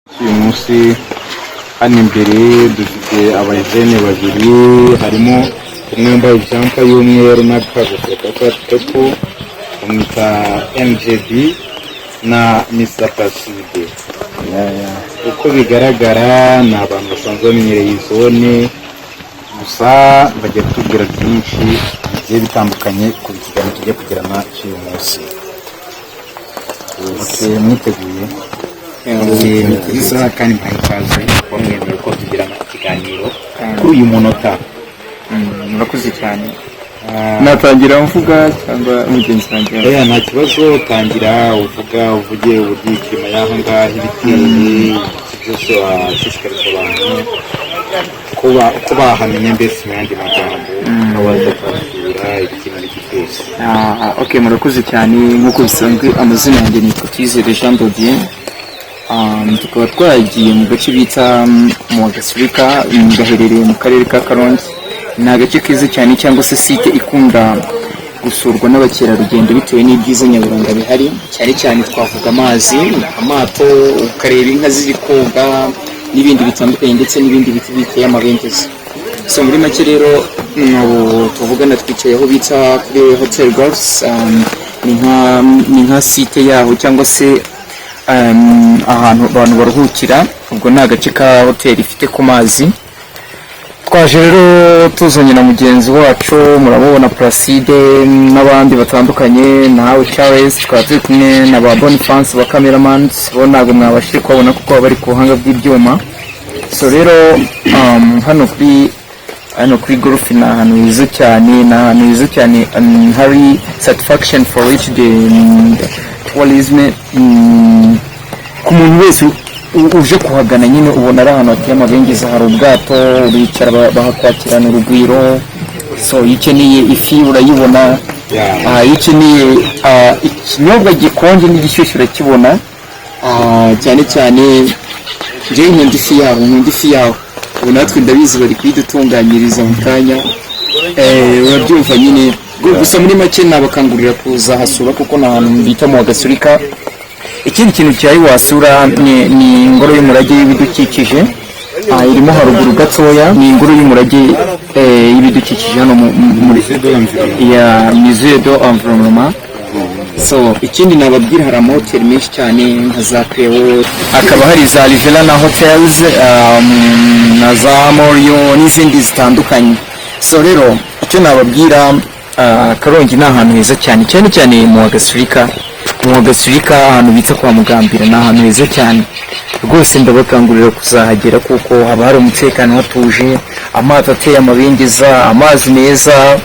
Uyu munsi hano imbere dufite abajene babiri, harimo umwe wambaye jumper y'umweru n'akagofero ka kepo, bamwita MJB, na Mr Placide. Uko bigaragara ni abantu basanzwe bamenyereye iyi zone, gusa bagiye kutubwira byinshi bigiye bitandukanye ku kiganiro tugiye kugirana cy'uyu munsi. Okay, mwiteguye? Ni byiza kandi mbahaye ikaze kuba mwemeye ko tugirana ikiganiro kuri uyu munota. Murakoze cyane. Ah, Natangira mvuga cyangwa mugenzi wanjye? Oya, nta kibazo, tangira uvuga, uvuge uburyo ikirima y'aha ngaha ibiteye, iki byose washishikariza abantu kuba uko bahamenya, mbese mu yandi magambo baza kuhasura, ibiki n'ibiki byose. Ah, ok, murakoze cyane. Nk'uko bisanzwe, amazina yanjye nitwa Tuyizere Jean Dodier. Tukaba twagiye mu gace bita mu Gasurika, gaherereye mu karere ka Karongi. Ni agace keza cyane cyangwa se site ikunda gusurwa n'abakerarugendo bitewe n'ibyiza nyaburanga bihari. Cyane cyane twavuga amazi, amato, ukareba inka ziri koga n'ibindi bitandukanye, ndetse n'ibindi biti biteye amabengeza. So muri make rero, ubu tuvugana twicaye aho bita kuri Hotel Golfs. Ni nka site yaho cyangwa se ahantu abantu baruhukira. Ubwo ni agace ka hoteli ifite ku mazi. Twaje rero tuzanye na mugenzi wacu, muramubona, Placide, n'abandi batandukanye, nawe Charles. Tukaba turi kumwe na ba Boniface ba cameramans, bo ntabwo mwabashije kubabona kuko baba bari ku buhanga bw'ibyuma. So rero hano kuri golf ni ahantu heza cyane, ni ahantu heza cyane, hari satisfaction for each the tourism. Ku muntu wese uje kuhagana nyine, ubona ari ahantu hateye amabengeza, hari ubwato, uricara, bahakwakirana urugwiro. So iyo ukeneye ifi urayibona. Ah, iyo ukeneye ikinyobwa gikonje n'igishyushye urakibona. Ah, cyane cyane njyewe nkunda ifi yaho, nkunda ifi yaho. Ubu natwe ndabizi bari kuyidutunganyiriza mu kanya. Urabyumva nyine. Gusa muri make nabakangurira kuzahasura kuko ni ahantu bita mu Gasurika. Ikindi kintu cyari wasura ni ingoro y'umurage w'ibidukikije. Irimo haruguru gatoya, ni ingoro y'umurage y'ibidukikije hano muri ya Musée de l'Environnement. So ikindi nababwira, hari amahoteli menshi cyane nka za Cleo, hakaba hari za Rivera na hotels, na za Morio n'izindi zitandukanye. So rero icyo nababwira, Karongi ni ahantu heza cyane, cyane cyane mu Gasurika, mu Gasurika ahantu bita kwa Mugambira, ni ahantu heza cyane rwose. Ndabakangurira kuzahagera kuko haba hari umutekano, hatuje, amato ateye amabengeza, amazi meza,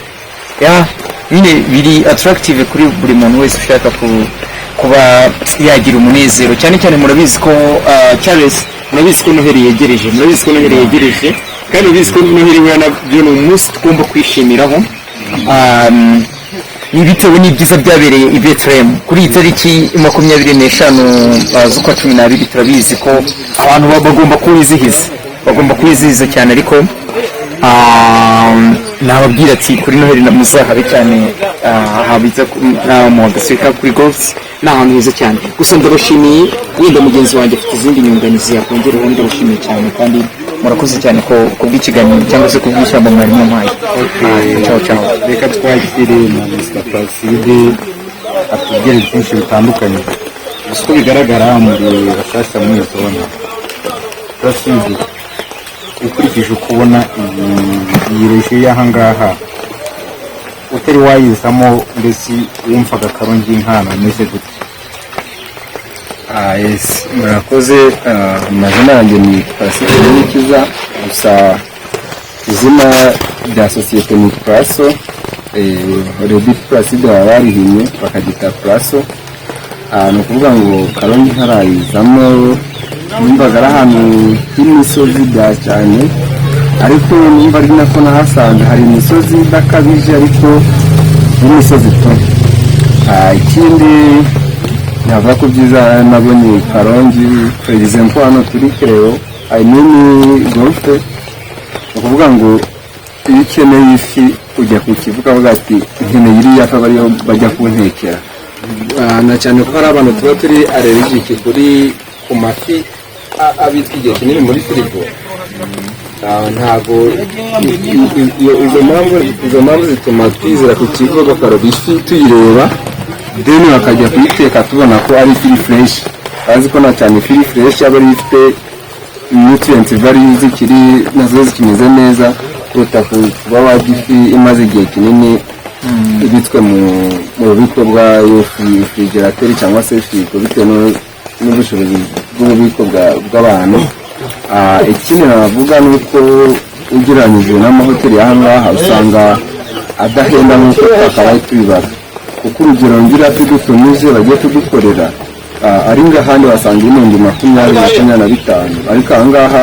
ya nyine biri attractive kuri buri muntu wese ushaka kuba yagira umunezero. Cyane cyane murabizi ko, Charles, murabizi ko Noheli yegereje, murabizi ko Noheli yegereje, kandi murabizi ko Noheli we nabyo ni umunsi tugomba kwishimiraho. Ni bitewe n'ibyiza byabereye i Bethlehem kuri iyi tariki 25 z'ukwa 12. Turabizi ko abantu bagomba kuwizihiza, bagomba kuwizihiza cyane, ariko nababwira ati kuri Noheli muzahabe cyane, habitsa mu Gasurika kuri golf, ni ahantu heza cyane. Gusa ndabashimiye, wenda mugenzi wanjye afite izindi nyunganizi yakongeraho. Ndabashimiye cyane kandi murakoze cyane ko kubw'ikiganiro cyangwa se kubw'ishyamba mwari mumpaye. Ciao ciao. Reka twakire na Mr Placide atubwire byinshi bitandukanye. Gusa uko bigaragara muri bashyashya muri iyi zone. Placide, ukurikije uko ubona iyi région y'aha ngaha, utari wayizamo, mbese wumvaga Karongi nk'ahantu hameze gute? Ah, yes, murakoze. Amazina yanjye ni Placide Nikiza, gusa izina rya sosiyete ni Praso. Already Placide baba barihinnye bakagita Praso. Ni ukuvuga ngo Karongi ntarayizamo numvaga ari ahantu h'imisozi bya cyane, ariko numva ari nako nahasanze hari imisozi idakabije, ariko n'imisozi to. Ikindi navuga ko byiza nabonye Karongi, for example hano turi Cleo, I mean golf, ni ukuvuga ngo iyo ukeneye ifi ujya ku kivu ukavuga ati nkeneye iriya fi, aba ariyo bajya kuntekera. Na cyane ko hari abantu tuba turi allergic kuri ku mafi. abitswe igihe kinini muri firigo. Ntabwo izo mpamvu zituma twizera ku kigo, bakaroba ifi tuyireba, then bakajya kuyiteka tubona ko ari ifi fresh. Bazi ko na cyane ifi fresh aba ari ifite nutrients values zikiri nazo zikimeze neza kuruta kuba warya ifi imaze igihe kinini ibitswe mu bubiko bwayo, refrigerateur cyangwa se firigo, bitewe n'ubushobozi bw'ububiko bw'abantu. Ikindi navuga ni uko ugereranyije n'amahoteli y'aha ngaha, usanga adahenda nk'uko twakabaye tubibara, kuko urugero ngira tudutumije bagiye kudukorera, ari ngahandi wasanga 20,000, 25, ariko aha ngaha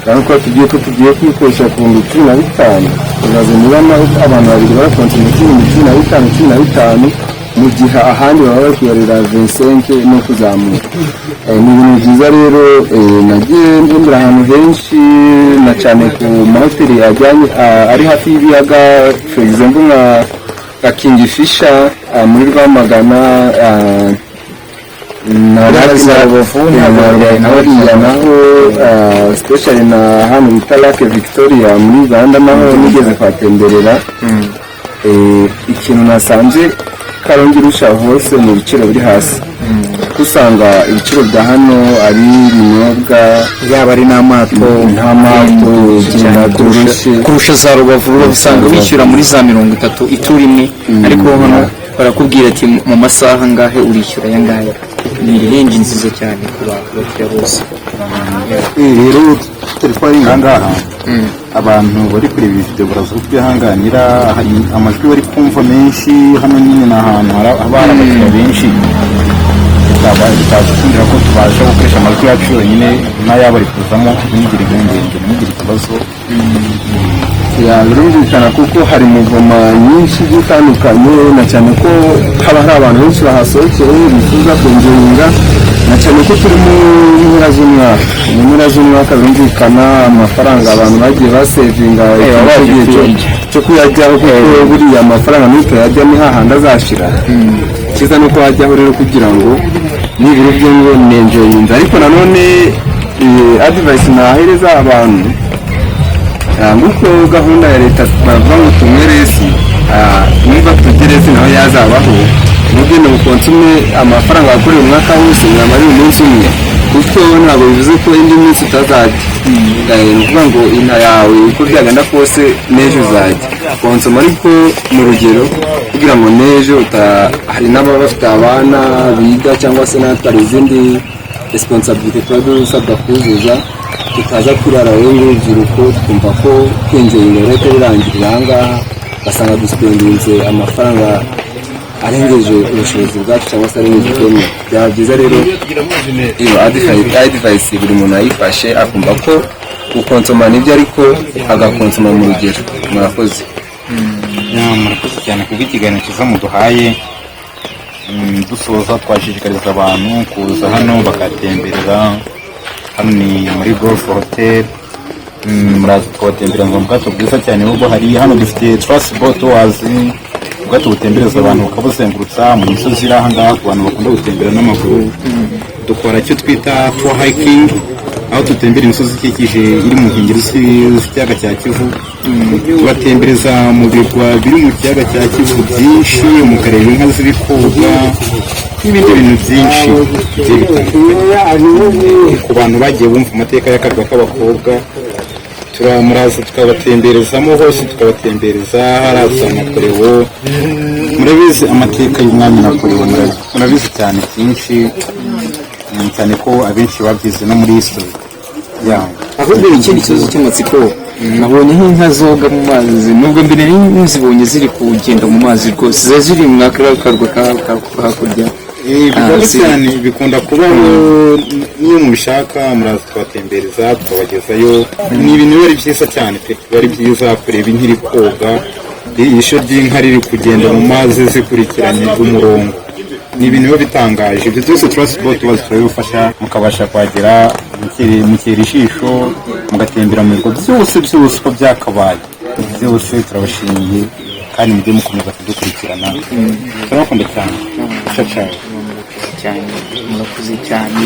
urabona ko tugiye kwikoresha ku 15,000. Ibaze niba naho abantu babiri barakonsoma 15,000, 15, mu gihe ahandi baba bari kubarira 25 no kuzamuka. Ni ibintu byiza rero. Nagiye ntembera ahantu henshi, na cyane ku mahoteli ajyanye ari hafi y'ibiyaga, for example nka Kingfisher muri Rwamagana, na za Rubavu, na hariya naho, especially na hano bita Lake Victoria muri Uganda, naho nigeze kuhatemberera. Ikintu nasanze Karongi irusha hose ni ibiciro biri hasi, kuko usanga ibiciro bya hano ari ibinyobwa, yaba ari n'amato, nta mato cyane byoroshye kurusha za Rubavu. Rubavu usanga wishyura muri za 30 ituro imwe, ariko hano barakubwira ati mu masaha angahe urishyura aya ngaya. Ni range nziza cyane ku bakiriya bose. Rero tutari twarenga aha ngaha, abantu bari kureba iyi video baraza kutwihanganira, hari amajwi bari kumva menshi. Hano nyine ni ahantu haba hari abakiriya benshi, bitadukundira ko tubasha gukoresha amajwi yacu yonyine, n'ayabo ari kuzamo. Ntimugire impungenge, ntimugire ikibazo. Ya, birumvikana, kuko hari mouvement nyinshi igiye itandukanye, na cyane ko haba hari abantu benshi bahasohokeye bifuza kwenjoyinga, na cyane ko turi mu mpera z'umwaka. Mu mpera z'umwaka birumvikana amafaranga abantu bagiye basevinga baba igihe cyo kuyajyaho, kuko buriya amafaranga nutayajya ni hahandi azashira. Icyiza ni uko wajyaho rero kugira ngo nibura ibyo ngo nenjoyinze. Ariko nanone advice nahereza abantu, nguko gahunda ya leta bavuga ngo tunywe less, niba turye less naho yazabaho, ntugende ngo ukonsume amafaranga wakoreye umwaka wose mwamara umunsi umwe, kuko ntabwo bivuze ko indi minsi utazajya. Ni ukuvuga ngo inda yawe uko byagenda kose n'ejo uzajya konsoma, ariko mu rugero, kugira ngo n'ejo hari n'ababa bafite abana biga cyangwa se natwe hari izindi responsabilité tuba dusabwa kuzuza, tutaza kurara rero nk'urubyiruko twumva ko kwinjoyinga rero birangirira aha ngaha, ugasanga dusipendinze amafaranga arengeje ubushobozi bwacu cyangwa se arengeje ubwemwe. Byaba byiza rero iyo advice buri muntu ayifashe, akumva ko gukonsoma nibyo, ariko agakonsoma mu rugero. Murakoze. Ya, murakoze cyane kubw'ikiganiro cyiza muduhaye. Dusoza twashishikariza abantu kuza hano bakatemberera. Hano ni muri Golf Hotel. Muraza tukabatembereza mu bwato bwiza cyane bwo hari hano. Dufite Trust Boat Tours, ubwato butembereza abantu bukabuzengurutsa mu misozi iri aha ngaha, ku bantu bakunda gutembera n'amaguru. Dukora icyo twita tour hiking, aho tutembera imisozi ikikije iri mu nkengero z'ikiyaga cya Kivu. Tubatembereza mu birwa biri mu kiyaga cya Kivu byinshi, mukareba inka ziri koga n'ibindi bintu byinshi bigiye bitandukanye. Ku bantu bagiye bumva amateka y'akarwa k'abakobwa, turamuraza tukabatemberezamo hose, tukabatembereza haraza Napoleon. Murabizi amateka y'umwami Napoleon, murabizi cyane byinshi, cyane ko abenshi babyize no muri history yeah. Ahubwo ikindi kibazo cy'amatsiko, nabonye nk'inka zoga mu mazi. Nubwo mbere nari nzibonye ziri kugenda mu mazi rwose, ziba ziri mu karwa hakurya. Bibaho Ah, cyane, bikunda kubaho. Niyo mubishaka muraza tukabatembereza, tukabagezayo. Ni ibintu biba ari byiza cyane pe, biba ari byiza kureba inka iri koga, ishyo ry'inka riri kugenda mu mazi zikurikiranye umurongo. Ni ibintu biba bitangaje. Ibyo byose Trust Boat tubazi turabibafasha, mukabasha kuhagera mukera ijisho, mugatembera mu bigo byose byose uko byakabaye byose. Turabashimiye kandi mujye mukomeza kudukurikirana. Turabakunda cyane. Ciao ciao. Cyane, murakoze cyane.